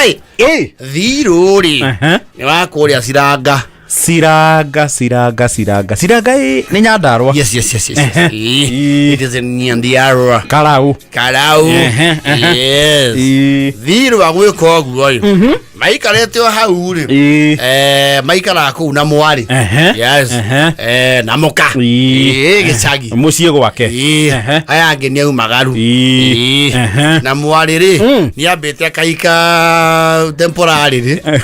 Rĩ thirũ rĩ nĩ wa kũrĩa Ciranga. Ciranga, Ciranga, Ciranga, Ciranga, ĩ nĩ Nyandarũa. Yes. Ĩ. It is in Nyandarua. Karau. Karau. Ehe, ehe. Yes. Thirũ wa gwĩka ũguo rĩ, maikarĩte o hau rĩ, maikaraga kũu na mwarĩ. Yes. Na mũka. Ĩ, gĩcagi. Mũciĩ gwake. Ĩ, aya angĩ nĩ aumagaru. Ĩ. Na mwarĩ rĩ, nĩ ambĩte akaika temporary rĩ.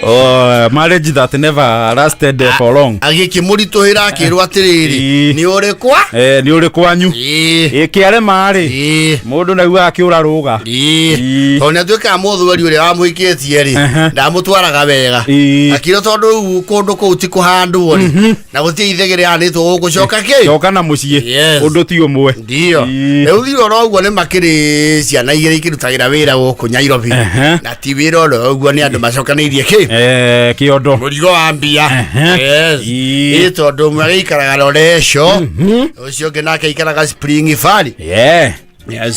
Oh, marriage that never lasted for long. Agĩkĩmũritũhĩra akĩrwo atĩrĩrĩ, nĩ ũrĩ kwa Nĩ ũrĩ kwanyu. Ĩ. Ĩ kĩarema rĩ, mũndũ nauga akĩũra rũga. Tondũ nĩ atuĩkaga mũthuri ũrĩa wamũhikĩtie rĩ, ndamũtwaraga wega. Akĩrwo tondũ rĩu kũndũ kũu ti kũhandwo rĩ, na gũtirĩ ithegere hanĩtwo gũkũ, coka kĩ coka na mũciĩ. Yes. Ũndũ ti ũmwe. Ndio. Rĩu thirĩ oro ũguo nĩ makĩrĩ ciana igĩrĩ ikĩrutagĩra wĩra gũkũ Nairobi. Na ti wĩra oro ũguo, nĩ andũ macokanĩirie kĩ Kĩondo. Mũrigo wa mbia. Yes. Ĩ tondũ ũmwe agĩikaraga Loresho, ũcio ũngĩ nake aikaraga Spring Valley. Yes.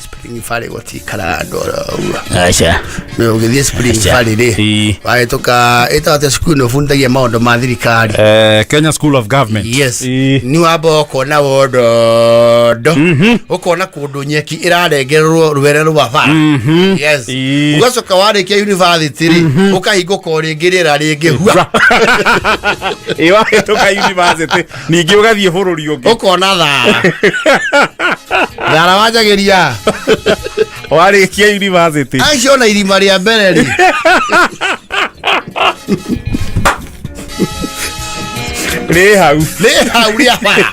Spring Valley gũtikaraga andũ oro ũguo. Aca. Nĩ ũgĩthiĩ Spring Valley rĩ, wahĩtũka ĩtagwo atĩa cukuru nĩ ũbundithagia maũndũ ma thirikari? Kenya School of Government. Yes. Nĩ wamba ũkona wondondo, ũkona kũndũ nyeki ĩrarengererwo rwere rwa bara. Yes. Ũgacoka warĩkia university rĩ, ũkahingũka o rĩngĩ rĩera rĩngĩ hua. Ĩ wahĩtũka university ningĩ ũgathiĩ bũrũri ũngĩ. Ũkona thara, thara wanjagĩria. Warĩkia university. Acio na irima rĩa mbere rĩ, rĩ hau. Rĩ hau rĩa bara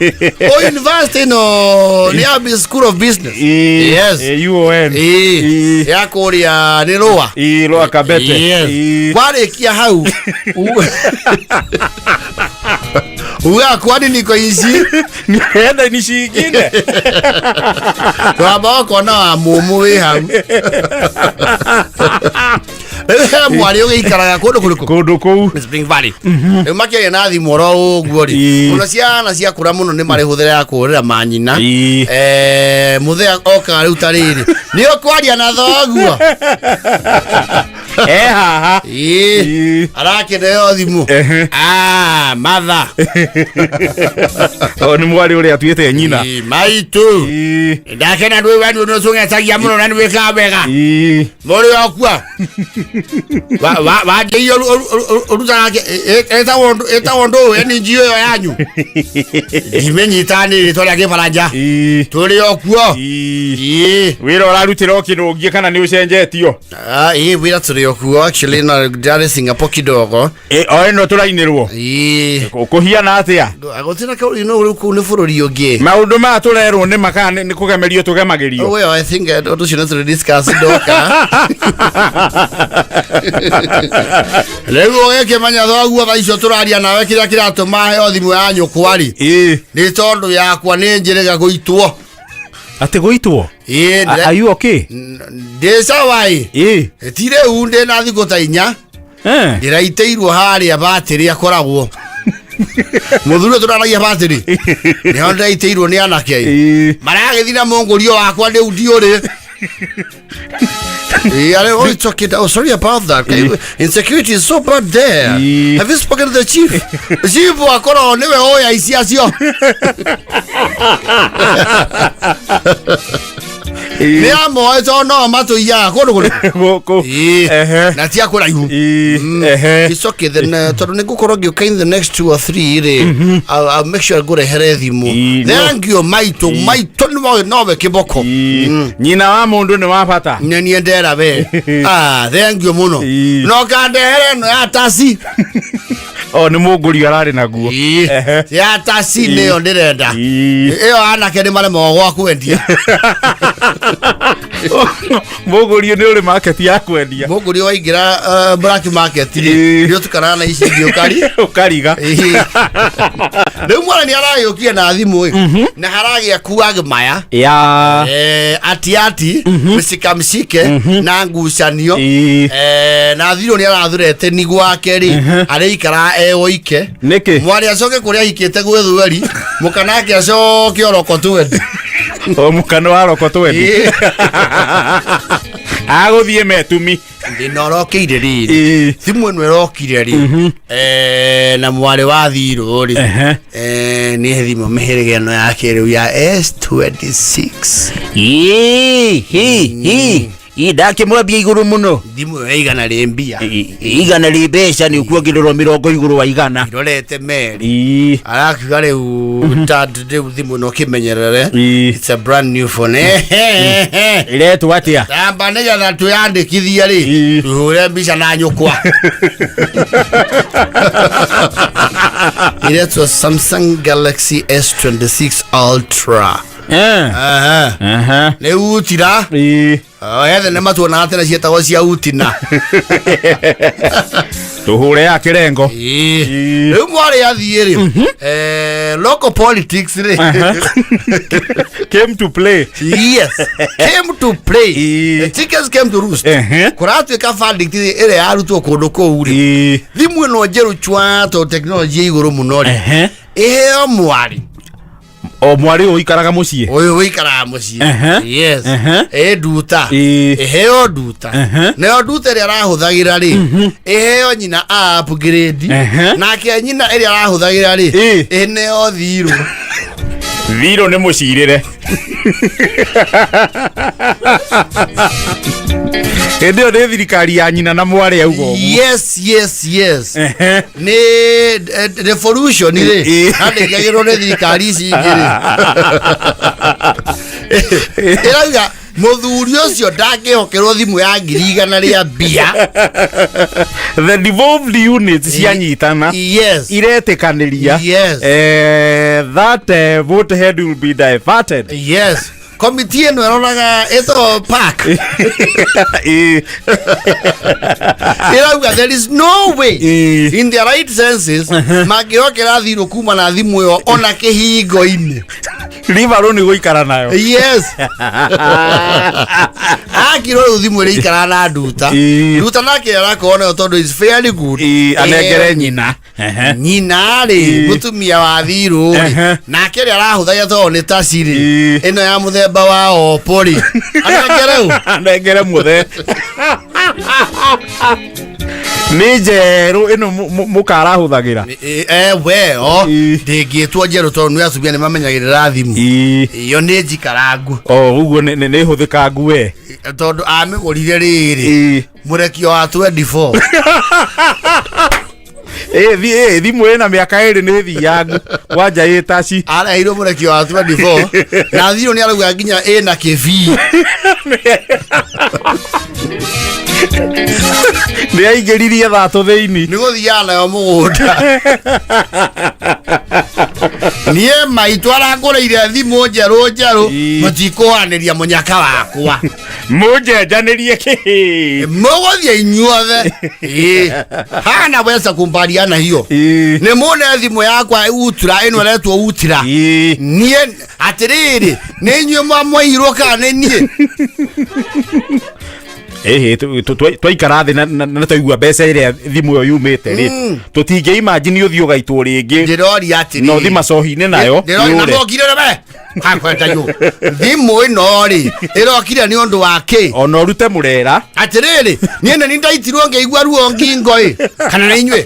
o university no nĩ ya School of Business. Yes. UON. Ĩ, ya kũrĩa nĩ rũa. Ĩ, Rũa Kabete. Yes. Warĩkia hau uga kwani niko ici. Enda ni cingine. Wamba ũkona wa mũmũ wĩ hau. Rĩu he mwarĩ ũgĩikaraga kũndũ kũrĩkũ? Kũndũ kũu. Spring Valley. Rĩu makĩaria na thimũ oro ũguo rĩ, mũno ciana ciakũra mũno nĩ marĩ hũthĩra ya kũhũrĩra manyina. Mũthee okaga rĩu ta rĩrĩ nĩ ũkwaria na thoguo. E haha. Ĩ, arakĩneo thimũ. Ah, mother. O nĩ mwarĩ ũrĩa atuĩte nyina. Ĩ, maitũ. Ndakena ndwĩ we nĩ ũcũng'etagia mũno na nĩ wĩkaga wega. Mũrĩ okua wanjĩirie ũrutaga ĩtagwo ndũ NGO ĩyo yanyu ndimenyitaga nĩ rĩtwa rĩa kĩbaranja. Tũrĩ o kuo. Ĩ. Wĩra ũrarutĩra o kĩnũngie kana nĩ ũcenjetio? Ah, ĩ, wĩra tũrĩ o kuo actually, na ndarĩ Singapore kidogo. Ĩ, o ĩno tũrainĩrwo. Ĩ. Kũhiana atĩa? Gũtirĩ na kaũndũ no rĩu kũu nĩ bũrũri ũngĩ. Maũndũ maya tũrerwo nĩ maka nĩ kũgemerio tũgemagĩrio? Well, I think ũndũ ũcio nĩ tũrĩ discuss ndoka. Rĩu ũgĩkĩmenya thoguo thaa icio tũraria nawe, kĩrĩa kĩratũma heo thimũ ya nyũkwa rĩ, nĩ tondũ yakwa nĩ njĩrĩga gũitwo. Atĩ gũitwo? Ĩ. Are you okay? Ndĩ sawa ĩ. Ti rĩu ndĩ na thikũ ta 4 ndĩraitĩirwo harĩa batĩrĩ akoragwo mũthuri ũyũ tũraragia batĩrĩ, nĩho ndĩraitĩirwo nĩ anake maragĩthi na mũngũrio wakwa rĩu ndiũrĩ. Yeah, oh, it's okay. Oh, sorry about that. Insecurity is so bad there. Have you spoken to the chief? Chief akorwo nĩwe oya ici acio. Nĩ amoe tondũ no matũiyaga kũndũ kũrĩkũ? Gũkũ. Ĩĩ. Na ti a kũraihu. Ehe. It's okay then, tondũ nĩ ngũkorwo ngĩũka in the next 2 or 3 rĩ, I'll make sure ngũrehere thimũ. Thank you maitũ, maitũ nĩwe nowe kĩboko. Nyina wa mũndũ nĩ wa bata. Nĩ niĩ ndera we. Ah, thank you mũno. No kandehere ĩno ya tasi. O nĩ mũngũri ararĩ naguo. Ya tasi nĩyo ndĩrenda. Ĩyo anake nĩ maremagwo gwa kwendia. Mũgũri nĩ ũrĩ market ya kwendia. Mũgũri waingĩra black market rĩ, nĩ ũtukanaga na ici ingĩ ũkari ũkariga. Rĩu mwana nĩ aragĩũkire na thimũ ĩ, na haragĩa kuagmaya ya ati ati mshika mshike na ngucanio. Na thirũ nĩ arathurete ni gwake rĩ, arĩikara e woike. Nĩkĩ? Mwarĩ acoke kũrĩa ahikĩte gwĩthweri, mũkanake acoke oroko twendi. O mũkano wa roko twendi. Agũthiĩ metumi. Thĩna ũrokĩire rĩrĩ, thimũ ĩno ĩrokire rĩ, na mwarĩ wa thirũ rĩ, nĩ thimũ mĩhĩrĩga ĩno ya kĩrĩu ya S26. Ĩĩ, hĩ, hĩ. Ĩ, ndakĩmwambia igũrũ mũno. Thimũ ĩyo ya 100 mbia. 100 rĩ mbeca nĩ ũkuongererwo 20 igũrũ wa 100. Irorete meri. Ĩĩ. Arakiuga rĩu, dad, rĩu thimũ ĩno ũkĩmenyerere. Ĩĩ. It's a brand new phone. Ĩretwo atĩa? Tamba nĩgetha twĩyandĩkithie rĩ, tũhũre mbica na nyũkwa. Iretwo Samsung Galaxy S26 Ultra. Aha. Nĩ utira. Ethe nĩ matuonaga tene ciĩtagwo cia utina. Tũhũre ya kĩrengo. Ĩĩ. Ĩĩ. Rĩu mwarĩ athiĩ rĩ, local politics rĩ, Came to play. Yes, came to play. Ĩĩ. The chickens came to roost. Kũratuĩka verdict ĩrĩa yarutwo kũndũ kũu rĩ, thimũ ĩno njerũ chwa tondũ tekinoronjĩ ĩ igũrũ mũno rĩ, ĩheo mwarĩ O mwarĩ ũyũ ũikaraga mũciĩ. Ũyũ ũikaraga mũciĩ. Yes. Ĩ nduta. Ĩĩ. Ĩheo nduta. Nayo nduta ĩrĩa arahũthagĩra rĩ, ĩheo nyina a upgrade. Nake nyina ĩrĩa arahũthagĩra rĩ, ĩneo thirũ. Thirũ nĩ mũcirĩre. Hĩndĩ ĩyo nĩ thirikari ya nyina na mwarĩ auga ũguo. Yes, nĩ revolution rĩ, na ndĩngĩagĩrwo nĩ thirikari ici ingĩ rĩ, ĩrauga mũthuri ũcio ndangĩhokerwo thimũ ya 100,000 rĩa mbia. The devolved units cianyitana, iretĩkanĩria that vote head will be diverted. Yes, komiti ĩno ĩroraga ĩtagwo park. Ĩrauga there is no way in their right senses mangĩhokera thirũ kuma na thimũ ĩyo ona kĩhingo-inĩ. Liverpool nĩ gũikara nayo. Yes, akirwo rĩu thimũ ĩrĩa ikaraga na nduta. Nduta nake arakorwo nayo tondũ is fairly good. Ĩĩ, anengere nyina. Nyina rĩ, mũtumia wa thirũ rĩ, nake ũrĩa arahũthagia tondũ nĩ taci rĩ, ĩno ya mũthemba wa Oppo rĩ, anengere ũ? Anengere mũthe nĩ njerũ ĩno mũkarahũthagĩra. We o ndĩngĩtwo njerũ tondũ nĩ atumia nĩ mamenyagĩrĩra thimũ. Iyo nĩ njikarangu. O ũguo nĩ hũthĩkangu we. Tondũ amĩgũrire rĩrĩ, mũrekio wa 24. Ĩ thimũ ĩna mĩaka 2 nĩ thiangu kwanja ĩ taci. Areheirwo mũrekio wa 24 na thirũ nĩ arauga nginya ĩna kĩbii. Nĩ aingĩririe thatũ thĩinĩ. Nĩ gũthiaga nayo mũgũnda. Niĩ maitũ arangũrĩire thimũ njerũ njerũ. Mũtikũhanĩria mũnyaka wakwa. Mũnjenjanĩrie kĩ? Mũgũthiĩ inyuothe. Ĩĩ. Hana weza kumbaliana hiyo. Nĩ mũne thimũ yakwa utura ĩno ĩretwo utira. Niĩ atĩrĩrĩ, nĩ inyuĩ mwamwairwo kana nĩ niĩ? Ĩhĩ, twaikara thĩ na twaigua mbeca ĩrĩa thimũ ĩyo yumĩte rĩ, tũtingĩ imagine ũthiĩ ũgaitwo rĩngĩ. Ndĩroria atĩrĩrĩ, na ũthi macohi-inĩ nayo. Ndĩroria na yũre. mokire we akwenda yũ thimũ ĩno rĩ, ĩrokire nĩ ũndũ wa kĩ? Ona ũrute mũrera. Atĩrĩrĩ, niĩ nĩ ndaitirwo ngĩigua ruo ngingo ĩ, kana nĩ inyuĩ?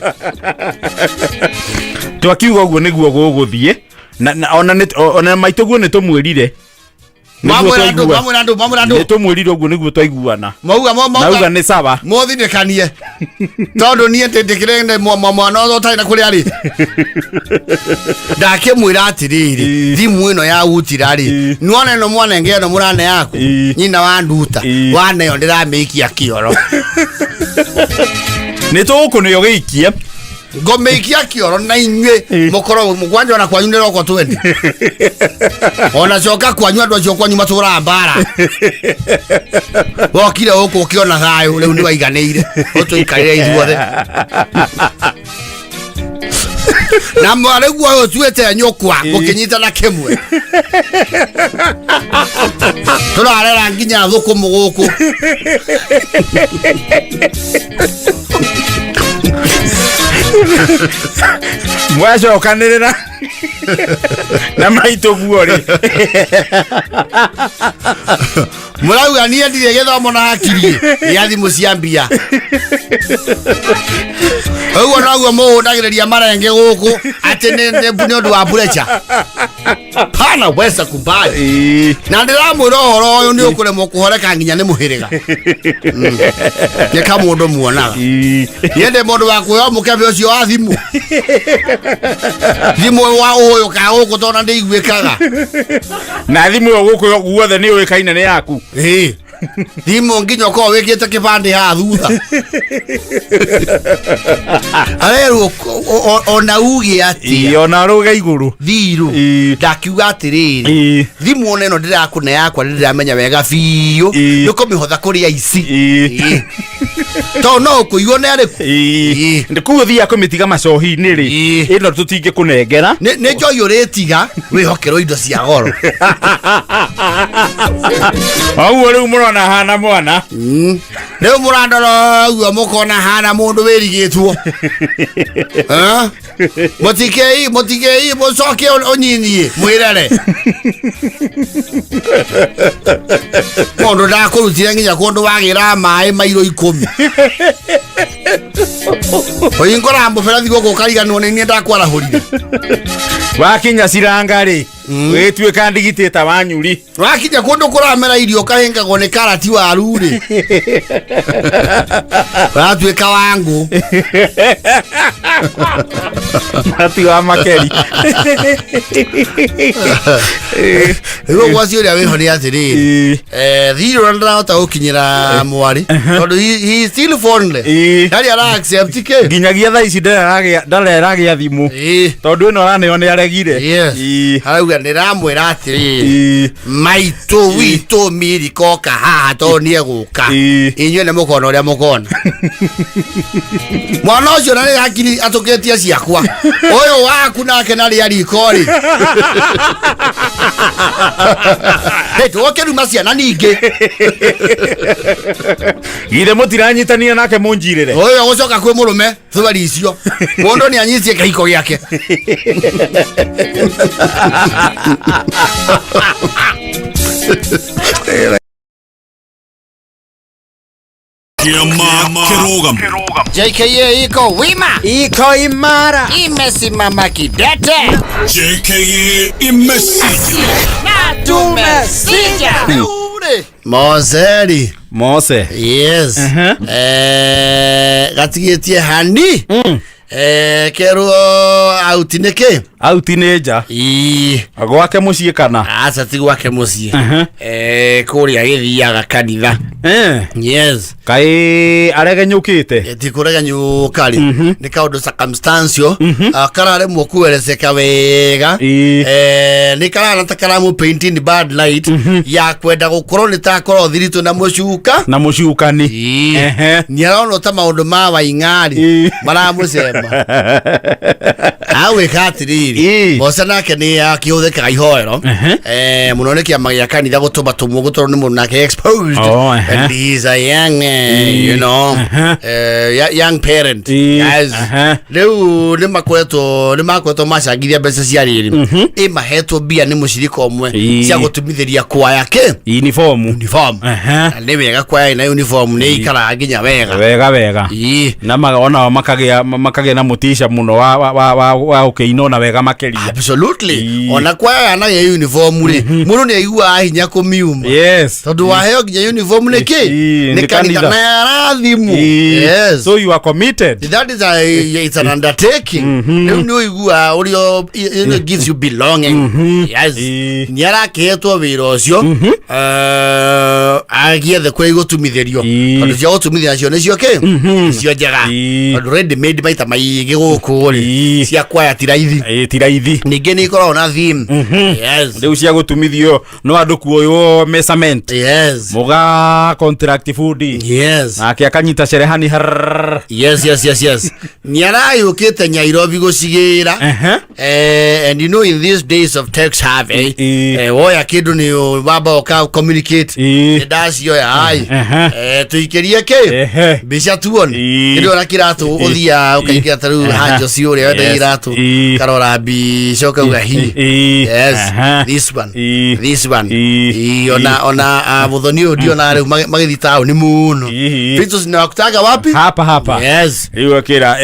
Twakiuga ũguo nĩguo gũgũthiĩ na ona maitũ guo nĩ tũmwĩrire. Nĩguo Mamwĩra andũ. twaigua. Mamwĩra andũ, mamwĩra Nĩ andũ. tũmwĩrire ũguo nĩguo twaiguana. Mauga mo nauga mauga nĩ sawa. Mũthinĩkanie tondũ niĩ ndĩkĩrĩ mwana ũrĩa ũtarĩ na kũrĩa rĩ, ndakĩmwĩra atĩrĩrĩ, thimũ ĩno ya utira rĩ, nĩwona ĩno mwanenge ĩno mũrane yaku, nyina wa nduta, waneo ndĩramĩikia kĩoro. Nĩ tũgũkũnĩo gĩikie. Ngomĩikia kĩoro na inyuĩ mũkorwo mũkwanja ona kwanyu nĩroko twendi ona coka kwanyu andũ acio kwanyu matũraga mbara wokire gũkũ ũkĩona thayũ rĩu nĩ waiganĩire ũtũikarĩre ithuothe na mwarĩguo ũyũ ũtuĩte nyũkwa mũkĩnyitana kĩmwe tũrarera nginya thũkũmũ gũkũ. Mwacokanĩrĩra na maitũ guo rĩ. Mũrauga niĩ ndirĩ gĩthomo na hakiri ya thimũ cia mbia. Ũguo noguo mũhũndagĩrĩria marenge gũkũ atĩ nĩ ũndũ wa pressure. Pana weza kubali. Na ndĩramwĩra ũhoro ũyũ nĩ ũkũremwo kũhoreka nginya nĩ mũhĩrĩga. Nĩ kamũndũ muonaga. Niĩ ndĩ mũndũ wa kuoya mũkebe ũcio wa thimũ. Thimũ wa ũhũyũkaga gũkũ tondũ ndĩiguĩkaga. Na thimũ ĩyo gũkũ guothe nĩ ũĩkaine nĩ yaku. Ĩĩ. Thimũ nginya ũkorwo wĩkĩte kĩbandĩ haha thutha. Arerwo ona uge atĩa. Ĩĩ, ona rũge igũrũ. Thirũ. Ndakiuga atĩrĩrĩ. Thimũ ona ĩno ndĩrakũne yakwa nĩ ndĩramenya wega biũ. Nĩ ũkũmĩhotha kũrĩ aici. Tondũ no ũkũiywo nĩ arĩkũ. Kũu ũthiaga kũmĩtiga macohi-inĩ rĩ, ĩno tũtingĩkũnengera. Nĩ njohi ũrĩtiga wĩhokerwo indo cia goro. Ũguo rĩu mũrona hana mwana. Rĩu mũrandora ũguo mũkona hana mũndũ wĩrigĩtwo. Eh? Mũtikei mũtikei mũcoke ũnyinyie mwĩrere. Mũndũ ndakũrutire nginya kũndũ wagĩra maĩ mairo 10. Ũhingũraga mũberethi gũkũ ũkariganĩrwo nĩ niĩ ndakwarahũrire. Wakinya ciranga rĩ, wĩtuĩka ndigitĩ ta wanyuri. Wakinya kũndũ kũramera irio ũkahĩngagwo nĩ karati waru rĩ, ũratuĩka wangũ. Mati wa makeri. Rĩu ũgwaci ũrĩa wĩho nĩ atĩrĩrĩ, thirĩ ũrĩa ndarahota gũkinyĩra mwarĩ tondũ he is still phoneless. Ndarĩ ara accept kĩ. Nginyagia thaa ici ndarĩ aragĩa thimũ. Tondũ ĩno araneo nĩ aregire. Yes. Arauga ndĩramwĩra atĩrĩrĩ, maitũ witũ mirikoka haha tondũ nĩ egũka, inyuĩ nĩ mũkona ũrĩa mũkona. Mwana ũcio na nĩ hakiri atũkĩtie ciakwa, ũyũ waku nake na rĩa riko rĩ. Hey, tũgũkĩruma ciana ningĩ. Githĩ mũtiranyitania nake mũnjirĩre. Ũyũ agũcoka kwĩ mũrũme thweri icio mũndũ nĩ anyitie kĩhiko gĩake. Kĩama kĩrũgamo. JKA iko wima, iko imara, imesimama kidete. JKA imesija. Na tumesija. Moseri. Mose. Yes. Gatigĩtie hani. Kerwo auti nĩkĩ? Auti nĩ nja. Ii. Gwake mũciĩ kana? Aca ti gwake mũciĩ. Kũrĩa gĩthiaga kanitha. Yes. Kaĩ aregenyũkĩte? Ti kũregenyũka rĩ, nĩ kaũndũ circumstantial, kararemwo kuelezeka wega. Nĩ karana ta karamu painting bad light ya kwenda gũkorwo nĩ takorwo thiritũ na mũcuka. Na mũcukani. Nĩ arona ta maũndũ ma waing'ari maramũcemba. Agwĩka atĩrĩrĩ, Mose nake nĩ akĩhũthĩkaga ihoero mũno nĩ kĩama gĩa kanitha gũtũma tũmwo gũtũrwo nĩ mũndũ nake exposed. Oh, ehe. And he is a young, you know, young parent. Yes. Rĩu nĩ makoretwo macangithia mbeca cia rĩrĩ, ĩmahetwo mbia nĩ mũcirika ũmwe cia gũtumithĩria kwaya kĩ Uniform. Uniform. Na nĩ wega kwaya ĩna uniform nĩ ikaraga nginya wega. Wega wega. Na onao makagĩa na mũtisha mũno wa ũkĩina ona wega makĩria. Absolutely. Ona kwaya yanagia uniform rĩ, mũndũ nĩ aiguaga hinya kũmiuma. Yes. Tondũ waheo nginya uniform nĩ kĩ? Nĩ Nĩ kanitha kanitha. na yarathimwo. Yes. So you are committed. That is a, it's an undertaking. Rĩu nĩ ũiguaga ũrĩa it gives you belonging. Yes. Nĩ arakĩhetwo wĩra ũcio, agiethe kũrĩa igũtumithĩrio. Tondũ cia gũtumithia nacio nĩcio kĩ? Nĩcio njega. Tondũ ready made maita maingĩ gũkũ rĩ, cia kwaya ti raithi. Ti raithi. Ningĩ nĩ ikoragwo na theme. Yes. Rĩu cia gũtumithio no andũ kuoywo measurement. Yes. Mũga contract fundi. Yes. Nake akanyita cherehani harrrr. Yes, yes, yes, yes. Nĩ arayũkĩte Nyairobi gũcigĩra. And you know in these days of tax harvey, woya kĩndũ nĩ wamba ũka communicate. Nĩ ndaci Tũgũcioya ai. Ehe. Tũikĩrie kĩ Ehe. mbica tuone. Ii. Ĩndĩ ona kĩratũ ũthiaga ũkaingĩra ta rĩu Ehe. hanjo ci ũrĩa wenda Yes. iratũ Ii. karora mbica ũkauga hi. Ii. Yes. Aha. This one. Ii. This one. Ii. Ii, ona muthoni ũyũ ndionaga rĩu magĩthiĩ taũni mũno. Ii. Vitu zinawakutaga wapi? Hapa hapa. Yes. Rĩu akĩra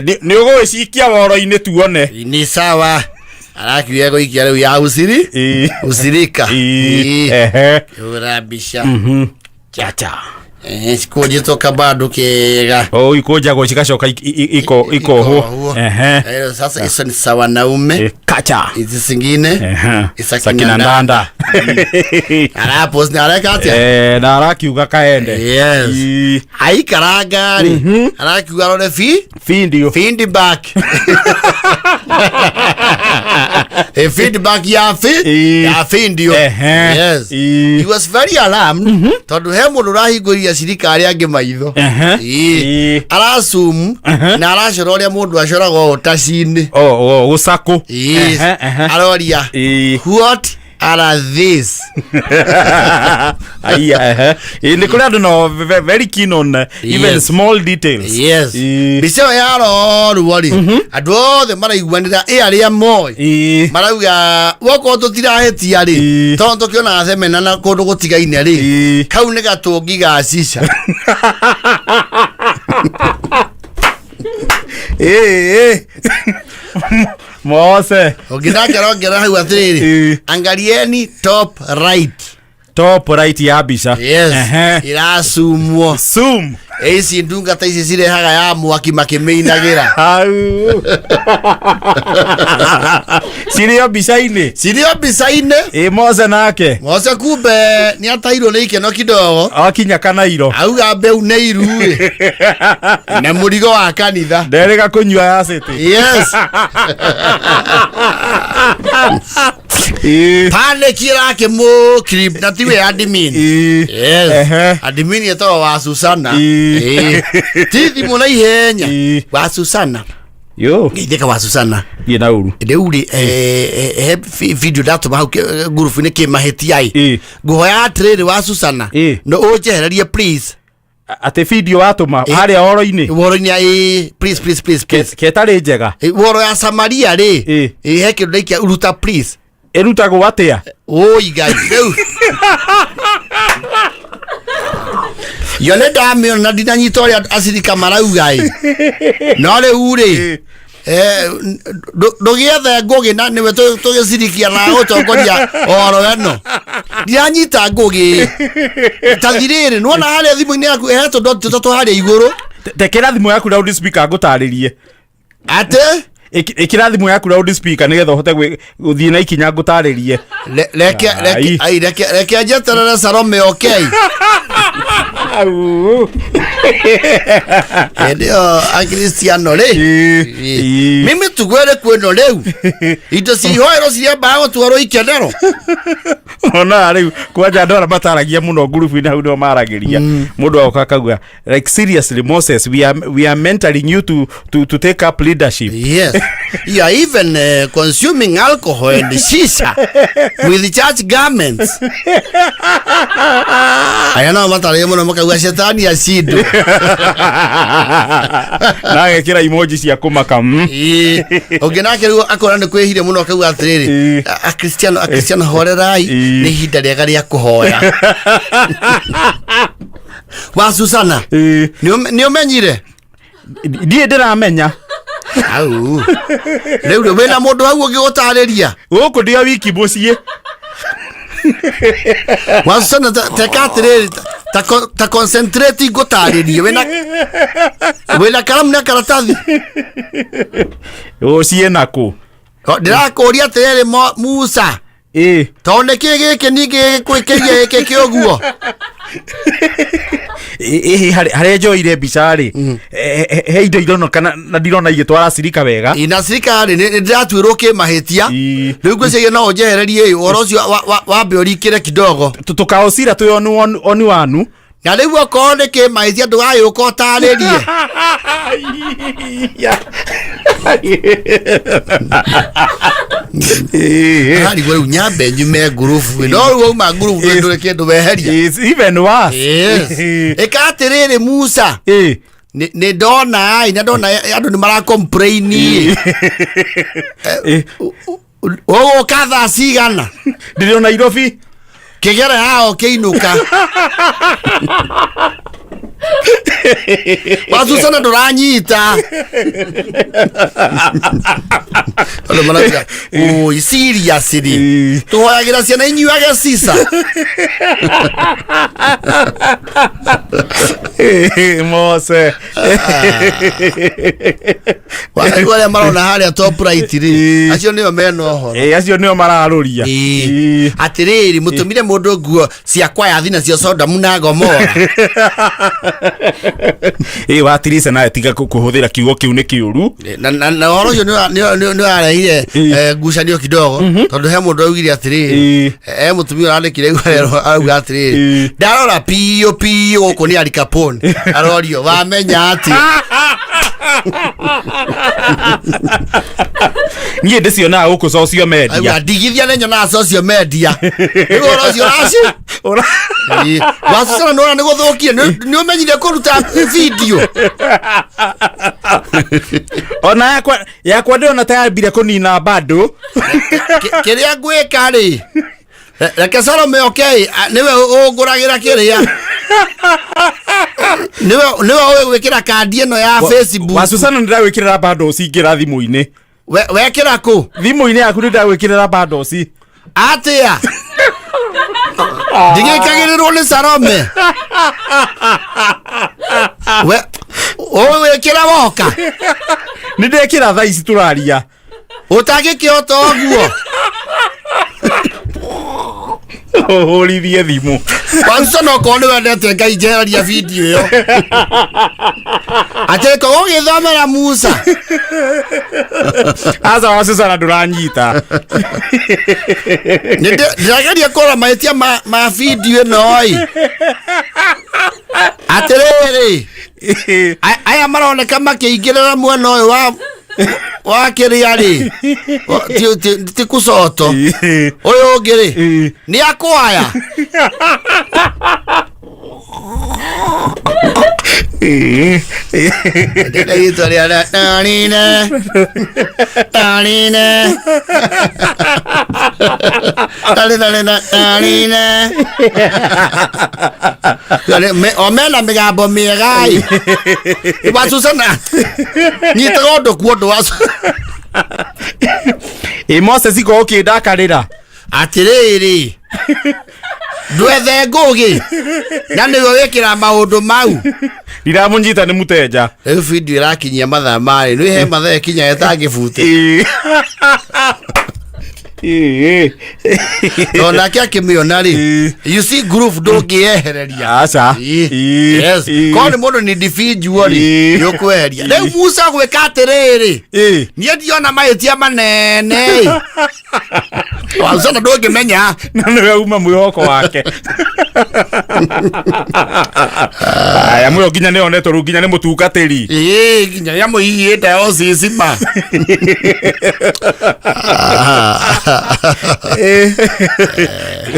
nĩ ũgũgĩcikia woro-inĩ tuone. Ni sawa. Arakiuga gũikia rĩu ya usiri. Ii. Usirika. Ii. Ii. Ehe. Hũra mbica. Chacha. Cikũnjĩtwo kabando kega. O ikũnjagwo cigacoka ikohwo. Ikohwo. Ehe. Sasa hizo ni za wanaume. Kacha. Hizi zingine Ehe. Isa Sakina kina ndanda. Arapost na areka atia? Na arakiuga kaende. Yes. Ii. Aikaranga rĩ arakiuga rore fi Findio. feedback. Feedback ya fi Ii. ya findio. Ehe. Yes. Ii. He was very alarmed tondu he mundu urahingũria cirika arĩa angĩ maitho. Ehe. Ii. Ii. Arasumu Ehe. na aracora ũrĩa mũndũ acoraga ũtaci-inĩ. O gũcakũ. Yes. Ehe, ehe. Aroria Ii. what are these? Aiya, ehe. Ii, nĩ kũrĩ andũ no very keen on even Yes. small details. Yes. Ii. Mbica ĩyo yarorwo rĩ andũ othe maraiguanĩra ĩ arĩa moĩ Ii. marauga wokorwo tũtirahĩtia rĩ Ii. tondũ tũkĩonaga themena na kũndũ gũtigaine rĩ Ii. kau nĩ gatũngi ga cica. Ii, ii. Mose. Ũngĩ nake arongerera hau atĩrĩrĩ Ii. angalieni top right. Top right ya mbica. Yes. Ehe. Iracumwo. Zoom. Ici ndungata ici cirehaga ya mwaki makĩmĩinagĩra. Hau. Cirĩ o mbica-inĩ. Cirĩ o mbica-inĩ. Ĩ Mose nake. Mose kumbe nĩ atairwo nĩ ikeno kidogo. Akinya kanairo. Auga mbeu nĩ iru ĩ. Na mũrigo wa kanitha. Nderĩga kũnyua ya city. Yes. Ĩ. Panic ĩrakĩmũ na tiwe admin. Ĩ. Yes. Ehe. Admin ĩtagwo wa Susana. Ĩ. Ĩ. Ti thimũ na ihenya. Ĩ. Wa Susana. Yo. Ngeithĩka wa Susana. Thiĩ na ũru. Rĩu rĩ he video ndatũma hau ngurubu-inĩ kĩmahĩtia ĩ. Ĩ. Ngũhoya atĩrĩrĩ wa Susana. Ĩ. No ũnjehererie please. Atĩ video watũma Ĩ. harĩa oro-inĩ. Ũhoro-inĩ ĩ please please please please. Ketarĩ njega. Ũhoro ya Samaria rĩ. Ĩ. Ĩ he kĩndũ ndaikia ruta please. Ĩrutagwo atĩa? Oi ngai rĩu. Yo nĩ ndamĩona na ndinanyita ũrĩa acirika marauga ĩ. No rĩu rĩ ndũgĩethe ngũgĩ na nĩwe tũgĩcirikia na gũtongoria oro ĩno. Ndiranyita ngũgĩ. Ta thirĩrĩ nĩwona harĩa thimũ-inĩ yaku he tũndoti tũtatũ harĩa igũrũ. Tekĩra thimũ yaku loud speaker ngũtarĩrie. Atĩ? Ĩkĩra thimũ yaku loud speaker nĩgetha ũhote gũthiĩ na ikinya ngũtarĩrie. Reke reke ai reke reke njeterere Salome okay. Au. Hĩndĩ ĩyo akristiano rĩ. Ĩ. Mimi tugwere kwĩno rĩu. Indo cia ihoero ciriambaga gũtwarwo ikenero. Ona rĩu kwanja andũ arĩa mataragia mũno ngurubu-inĩ hau nĩo maragĩria mũndũ agoka akauga like seriously Moses we are mentoring you to take up leadership. Yes. You are even consuming alcohol and shisha with the church garments. Aya nao matarĩrie mũno makauga shetani acindwo. Na agekĩra emoji cia kũmaka. Ĩĩ. Ũngĩ nake rĩu akona nĩ kwĩhire mũno akauga atĩrĩrĩ Ĩĩ. Akristiano akristiano horerai Ĩĩ. nĩ ihinda rĩega rĩa kũhoya. Wa Susana Ĩĩ. nĩ ũmenyire? Ndiĩ ndĩramenya. Au. Rĩu rĩ wĩna mũndũ hau ũngĩgũtarĩria? Gũkũ ndio wiki mũciĩ. Wa Susana teka atĩrĩrĩ ta concentrate ngũtarĩrie wĩna karamu na karatathi. Ũciĩ nakũ? O, ndĩrakũria atĩrĩrĩ Musa Ĩĩ. tondũ nĩkĩ gĩkĩ ningĩ gĩkwĩkĩria gĩkĩ kĩũguo. Ĩhĩ harĩa njoire mbica rĩ he indo ironeka na ndirona igĩtwara cirika wega. Ĩ, na cirika rĩ nĩ ndĩratuĩrwo kĩmahĩtia. Ĩ. Rĩu ngwĩciria no ũnjehererie ĩ ũhoro ũcio wambe ũrikĩre kidogo. Tũkaũcira twĩ onu wanu Na rĩu okorwo nĩ kĩmahĩtia ndũgagĩũka ũtarĩrie. Ararigwo rĩu nyambe nyume ngurubu no rĩu wauma ngurubu ndũrĩ kĩndũ weheria. It's even worse. Yes. Ĩka atĩrĩrĩ Musa, nĩ ndona ĩ, na ndona andũ nĩ mara complain ĩ. Ũgũka thaa cigana? Ndĩrĩ o Nairobi. Kĩgera yao kĩinũka. Wasusana ndũranyita. Andũ marauga, "Ũi, seriously." Tũhoyagĩra ciana inyuage cica. Mose. Rĩu arĩa marona harĩa top right rĩ, acio nĩo mena ũhoro. Acio nĩo mararũria. Atĩrĩrĩ, mũtũmire mũndũ nguo cia kwayathi nacio Sodomu na Gomora. Watirisa nawe tiga kũhũthĩra kiugo kĩu nĩ kĩũru. Na ũhoro ũcio nĩ warehire ngucanio kidogo, tondũ he mũndũ augire atĩrĩrĩ, he mũtumia ũrandĩkire arauga atĩrĩrĩ, ndarora piũ piũ gũkũ nĩ Al Capone. Arorio wamenya atĩ Niĩ ndĩcionaga gũkũ social media. Auga ndigithia nĩ nyonaga social media. Rĩu ũhoro ũcio ũraci Wasusana nĩ wona nĩ gũthũkire, nĩ ũmenyire kũruta video. Ona yakwa ndĩrona ta yambire kũnina bado. Kĩrĩa ngwĩka rĩ, reke Salome oke ĩ, nĩwe ũngũragĩra kĩrĩa, nĩwe ũĩ gwĩkĩra kandi ĩno ya Facebook. Wasusana nĩndagwĩkĩrĩra bundles ingĩra thimũ-inĩ. Wekĩra kũ? Thimũ-inĩ yaku nĩndagwĩkĩrĩra bundles. Atĩa? Ndigĩkagĩrĩrwo nĩ Salome. We ũĩ wĩkĩra woka? Nĩndekĩra thaa ici tũraria. Ũtangĩkĩhota ũguo. Ũhũrithie thimũ. Wasusana okorwo nĩ wendete Ngai njehereria video ĩyo. Atĩ korwo ũgĩthomera Musa. Aca Wasusana ndũranyita. Ndĩrageria kũrora mahĩtia ma video ĩno ĩ. Atĩrĩrĩ, aya maroneka makĩingĩrĩra mwena ũyũ wa kĩrĩa rĩ, ti kucoto. Ũyũ ũngĩ rĩ, nĩ akwaya. Ndĩna rĩtwa rĩa Tarine, Tarine. Tarine, Tarine, Tarine. O mena mĩgambo mĩega ĩ. Wasusana, nyitaga ũndũ kuo ũndũ wa Moses ko ũkĩndakarĩra. Atĩrĩrĩ, ndwethe ngũgĩ na nĩwe wĩkĩra maũndũ mau. Ndiramũnyita nĩ mũtenja. Rĩu video ĩrakinyia mathaa marĩ, nĩ he mathaa ĩkinya ĩtangĩbute. Tondũ nake akĩmĩona rĩ, you see group ndũngĩehereria. Aca. Yes. Korwo nĩ mũndũ ni individual rĩ, nĩ ũkweheria. Rĩu Musa gwĩka atĩrĩrĩ, niĩ ndiona mahĩtia manene. Wasusana ndũngĩmenya. Na nĩwe uma mwĩhoko wake. Aya mũyo nginya nĩ onetwo rĩu nginya nĩ mũtungatĩri. Nginya nĩ amũhihiĩte ocicima.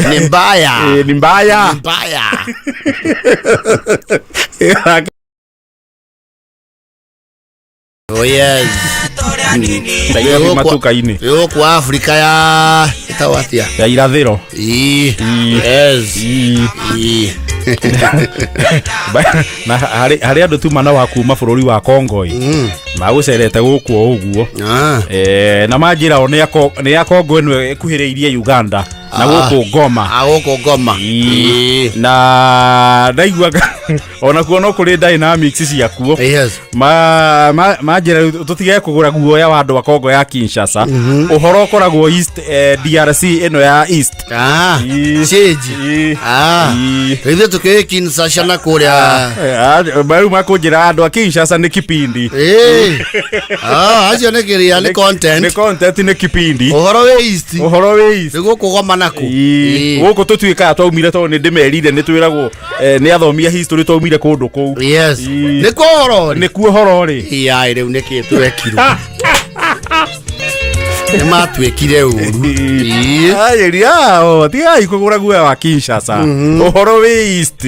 Ni mbaya. Ni mbaya. Ni mbaya. Oh yes. Nairobi matuka-inĩ. Gũkũ Afrika ya ĩtagwo atĩa? Ya irathĩro. Yes. Na harĩ andũ tu mana wa kuma bũrũri wa Congo ĩ. Magũcerete gũkũ o ũguo. Na manjĩra o nĩ a Congo ĩno ĩkuhĩrĩirie Uganda na gũkũ Goma. Gũkũ Goma. Na ndaigua onakuo no kũrĩ dynamics ciakuo. Yes. Manjĩra tũtige kũgũra guoya wa andũ a Congo ya Kinshasa. Ũhoro ũkoragwo East, DRC ĩno ya East. Change. Ithuĩ tũkĩũĩ Kinshasa na kũrĩa. Rĩu makũnjĩra andũ a Kinshasa nĩ kipindi. Acio nĩ kĩrĩa, nĩ content. Nĩ content, nĩ kipindi. Ũhoro wĩ East. Ũhoro wĩ East. Nĩ gũkũ Goma na nakũ. Ĩĩ. Gũkũ tũtuĩkaga twaumire tondũ nĩ ndĩmerire nĩ twĩragwo nĩ athomi a history twaumire kũndũ kũu. Yes. Ĩĩ. Nĩkuo ũhoro rĩ. Nĩkuo ũhoro rĩ. Ai, rĩu nĩkĩ twekirwo? Nĩ matuĩkire ũru. Ĩĩ. Ayeria tigai kũgũra guoya wa Kinshasa, ũhoro wĩ East.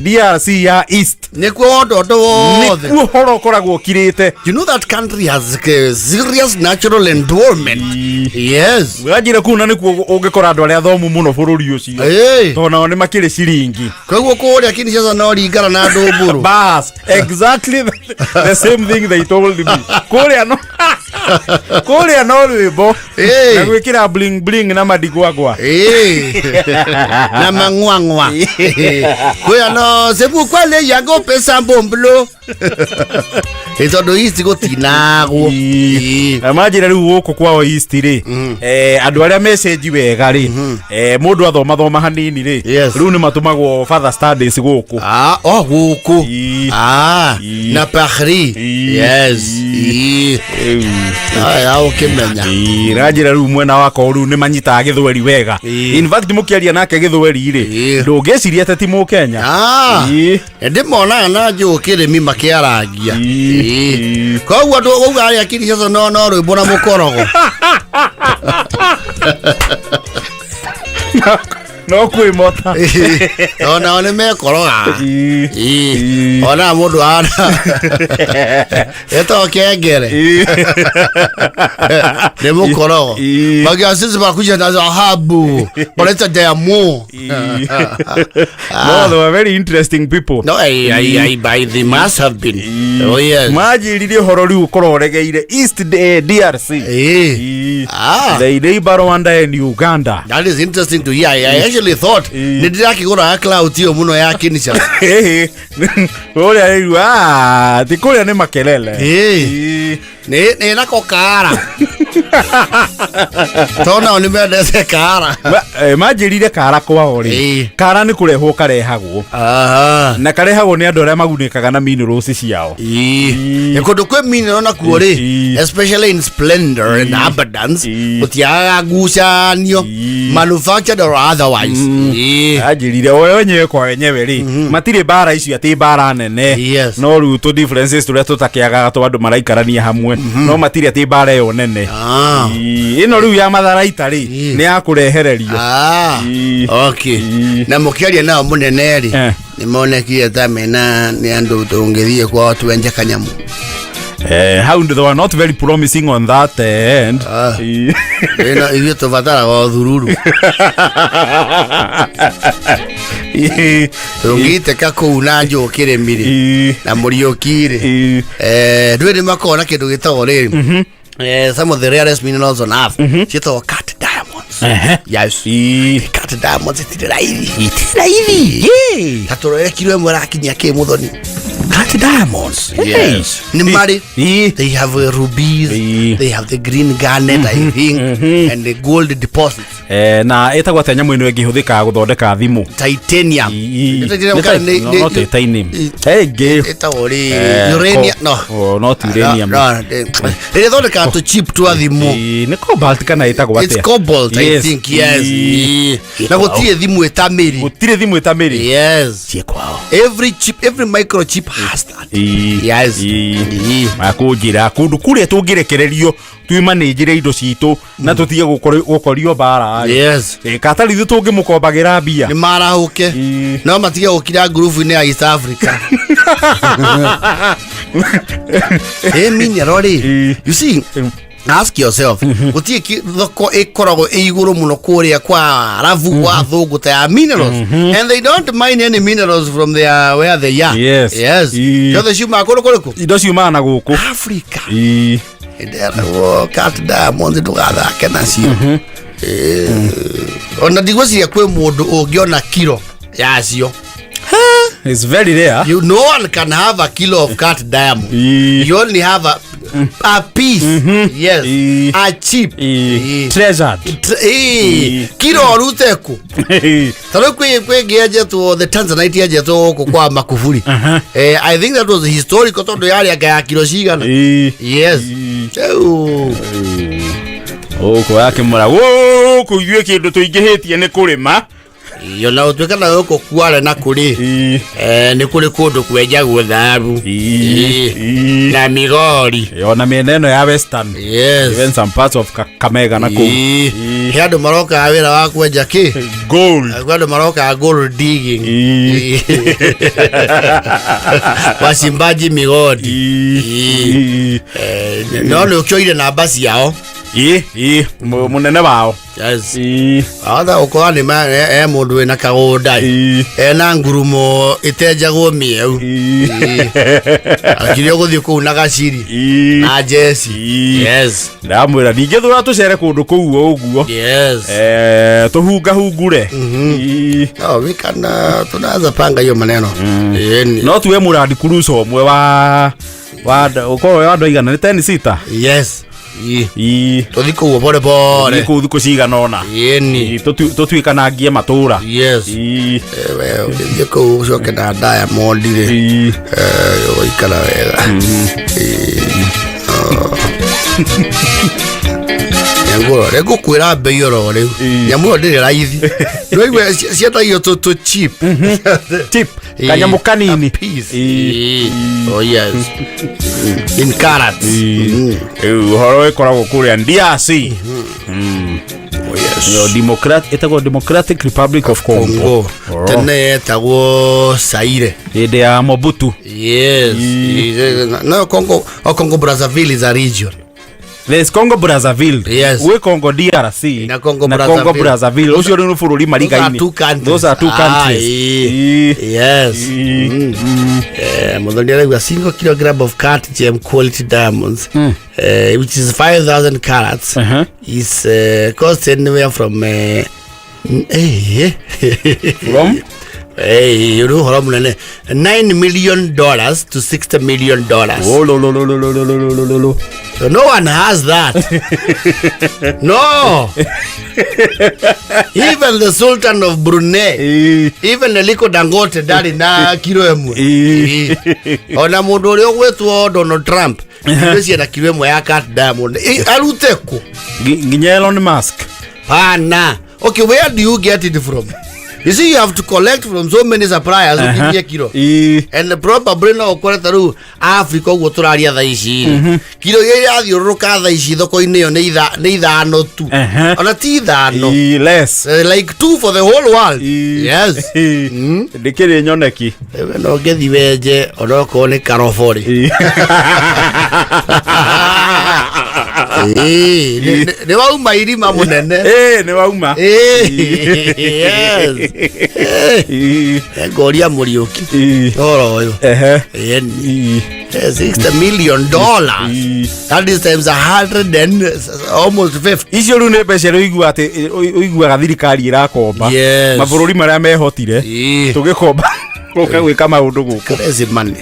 DRC ya East. Nĩkuo ũndũ wothe. Nĩkuo ũhoro ũkoragwo ũkirĩte. You know that country has a serious natural endowment. Yes. Wanjĩra kũu na nĩkuo ũngĩkora andũ arĩa athomu mũno bũrũri ũcio, Hey. tondũ nao nĩ makĩrĩ ciringi. Koguo kũrĩa Kinshasa no ringara na ndũmbũrũ. Bas, exactly the same thing they told me. Kũrĩa no rwĩmbo Hey. na gwĩkĩra bling bling na madigwagwa. Eh. Na mang'wang'wa. Kuya no c'est pourquoi les yango pesa mbomblo. Ĩ tondũ East gũtinagwo. Ĩ. Na manjĩra rĩu gũkũ kwao East rĩ, andũ arĩa message wega rĩ, mũndũ athoma thoma hanini rĩ, rĩu nĩ matũmagwo further studies gũkũ. Ah, oh gũkũ. Ĩ. Ah, Ĩ. na Paris. Ĩ. Yes. Ĩ. Ĩ. Aya ũkĩmenya. Ĩ, ranjĩra rĩu mwena wakwa rĩu nĩ manyitaga gĩthweri wega. Ĩ. In fact mũkĩaria nake gĩthweri rĩ, Ĩ. ndũngĩciria atĩ ti mũkenya. Ah. Ĩ. Ndĩmonaga na njũũ kĩrĩmi makĩarangia. Ĩ. Ĩ. Koguo andũ auga arĩa Kinshasa no rwĩmbo na mũkorogo. No kwĩmota. Onao nĩ mekoroga. Ĩ. Ĩ. Ona mũndũ ana etagwo kengere. Ĩ. Nĩ mũkorogo. Ĩ. Magia sisi bakuja na dhahabu. Waleta diamond. No, they were very interesting people. No, I, by they must have been. Oh yes. Manjĩrire ũhoro rĩu ũkorwo ũregeire East DRC. Eh. Ĩ. Ah. They neighbor Rwanda and Uganda. That is interesting to hear. I actually thought Ĩ. nĩ ndĩrakĩgũraga clout ĩyo mũno ya Kinshasa. Kũrĩa rĩu ti kũrĩa nĩ makelele. Ĩ. Ĩ. Nĩ nako kaara. Tondũ nao nĩ mendete kaara. Manjĩrire kara kwao rĩ, Ĩ. kara nĩ kũrehwo karehagwo, Aha. na karehagwo nĩ andũ arĩa magunĩkaga na minerals ciao. Ĩ. Nĩ kũndũ kwĩ mineral nakuo rĩ, Ĩ. especially in splendor and abundance, Ĩ. gũtiagaga ngucanio, Ĩ. manufactured or otherwise. Ĩ. Anjĩrire o wenyewe kwa wenyewe rĩ, matirĩ mbara icio atĩ mbara nene, Yes. no rĩu tũ differences tũrĩa tũtakĩagaga twa andũ maraikarania hamwe, no matirĩ atĩ mbara ĩyo nene. Ah. Ĩ, ĩno rĩu ya matharaita rĩ, Ĩ. nĩ ya kũrehererio. Ah. Ĩ. Okay. Ĩ. Na mũkĩaria nao mũnene rĩ, Eh. nĩ monekire ta mena nĩ andũ tũngĩthiĩ kwao twenje kanyamũ. How they were not very promising on that end. Ah. Ĩ. Ĩno ithuĩ tũbataraga o thururu. Ĩ. Tũngĩitĩka kũu na njũũ kĩrĩmi rĩ, Ĩ. na mũriũki rĩ, Ĩ. ndũĩ nĩ makoragwo na kĩndũ gĩtagwo rĩrĩ, some of the rarest minerals on earth ciĩtagwo cut diamonds. Yes. Ĩ. Cut diamonds itirĩ raithi. Itirĩ raithi. Ta tũrore kiro ĩmwe ĩrakinyia kĩ mũthoni? Cut diamonds. Yes. Nĩ marĩ. Ĩ. They have rubies, Ĩ. they have the green garnet, I think, and the gold deposits. Na ĩtagwo atĩa nyamũ ĩno ĩngĩhũthĩkaga gũthondeka thimũ? Titanium. Ĩ. Titanium Nĩ kana no, not titanium. Ĩngĩ. Ĩtagwo rĩ uranium, no. Oh, not uranium. No, no, rĩrĩa ĩthondekaga tũ chip twa thimũ. Ĩ, nĩ cobalt kana ĩtagwo It's atĩa? cobalt, I Yes. think, yes. Ĩ. Ĩ. Na gũtirĩ thimũ ĩtamĩri. Gũtirĩ thimũ ĩtamĩrĩ. Yes. Ciĩ kwao. Every chip, every microchip has that. Ĩ. Yes. Ĩ. Ĩ. Makũnjĩra kũndũ kũrĩa tũngĩrekererio twĩmanĩnjĩre indo citũ na tũtige gũkorio mbara rĩ. Yes. Ĩ, katari ithuĩ tũngĩmũkombagĩra mbia. Nĩ marahũke. Ĩ. No matige gũkira ngurubu-inĩ ya East Africa. Ĩ mineral rĩ, Ĩ. you see, ask yourself, gũtirĩ thoko ĩkoragwo ĩ igũrũ mũno kũrĩa kwa arabu, kwa athũngũ ta ya minerals, and they don't mine any minerals from their where they are. Yes. Yes. Ĩ. Ciothe ciumaga kũndũ kũrĩkũ? Indo ciumaga na gũkũ. Africa. Ĩ. Nderagwo cut diamonds ndũgathake nacio. Ona ndigwĩciria kwĩ mũndũ ũngĩona kiro yacio. It's very rare. You, no one can have a kilo of cut diamond. Ĩ. You only have a piece. Yes. Ĩ. A chip. Ĩ. Ĩ. Treasured. Ĩ. Kiro ũrute kũ? Ta rĩu kwĩ ĩngĩ yenjetwo, the tanzanite yenjetwo gũkũ kwa Makufuri. I think that was historical tondũ yarĩ anga ya kiro cigana. Ĩ. Yes. Ĩ. Rĩu Gũkũ yakĩmũra gũkũ ithuĩ kĩndũ tũingĩhĩtie nĩ kũrĩma. Iyo na ũtuĩka na gũkũ kware na kũrĩ nĩ kũrĩ kũndũ kwenjagwo thahabu. Na migori. Ona mĩena ĩno ya western. Yes. Even some parts of Kakamega na kũu. He andũ marokaga wĩra wa kwenja kĩ? Gold. Kwĩ andũ marokaga gold digging. Wachimbaji migodi. No nĩ ũkĩoire namba ciao. Ĩ, ĩ, mũnene wao. Yes. Ahota gũkorwo nĩ e mũndũ wĩna kagũnda ena ngurumo ĩtenjagwo mĩeu. Akĩrĩ ũgũthiĩ kũu na gaciri na njeci. Yes. Ndamwĩra ningĩ thura tũcere kũndũ kũu o ũguo. Yes. Tũhungahungure. No, we can tunaweza panga hiyo maneno. No tuwe mũrandi kuruca ũmwe wa ũkorwo wa andũ aigana nĩ 10 sita. Yes. Ii. Tũthiĩ kũu pole pole. Tũthiĩ kũu thikũ cigana ũna. Ĩni. Tũtuĩkanangie matũra. Yes. We ũgĩthiĩ kũu ũcoke na diamond rĩ. Ũgũikara wega. Nyangũro, rĩ ngũkwĩra mbei oro rĩu. Nyamũ ĩyo ndĩrĩ raithi. Nĩwaigua cietagio tũ cheap. Cheap. Kanyamũ kanini. A piece. Oh yes. In carats. Rĩu ũhoro ĩkoragwo kũrĩa DRC. Oh yes. Yo, ĩtagwo Democratic Republic of Congo. Congo. Tene yetagwo Zaire. Hĩndĩ ya Mobutu. Yes. No, Congo, oh, Congo Brazzaville is a region. There's Congo Brazzaville. Yes. Gwĩ Congo DRC. Na Congo na Congo Brazzaville. Brazzaville. Ũcio nĩ bũrũri marigaini. Those are two countries. Those are two countries. Yes. Mũthoni arauga single kilogram of cut gem quality diamonds, which is 5,000 carats, is cost anywhere from From? Rĩu ũhoro mũnene $9 million to $60 million. Oh, lo, lo, lo, lo, lo, lo, lo, lo, lo. So no one has that. No. Even the Sultan of Brunei, even Aliko Dangote ndarĩ na kiro ĩmwe. Ona mũndũ ũrĩa ũgwĩtwo Donald Trump, ciena kiro ĩmwe ya cut diamond. Arute kũ? Nginya Elon Musk. Pana. Okay, where do you get it from? You see, you have to collect from so many suppliers ukinyie kiro. And probably no ũkore ta rĩu Africa ũguo tũraria thaa ici. Kiro iria irathiũrũrũka thaa ici thoko-inĩ ĩyo nĩ ithano tu. Ona ti ithano. Less. Like two for the whole world. Yes. Ndĩkĩrĩ nyoneki. Ewe no ngĩthi wenje onokorwo nĩ karoborĩ. Nĩ wauma irima mũnene. Nĩ wauma. Yes. Ngoria Mũriũki. Ũhoro ũyũ. $60 million. That is times 100 and almost 50. Icio rĩu nĩ mbeca iria ũiguaga atĩ, ũiguaga thirikari ĩrakomba. Yes. Mabũrũri marĩa mehotire. Tũgĩkomba gũka gwĩka maũndũ gũkũ. Crazy money.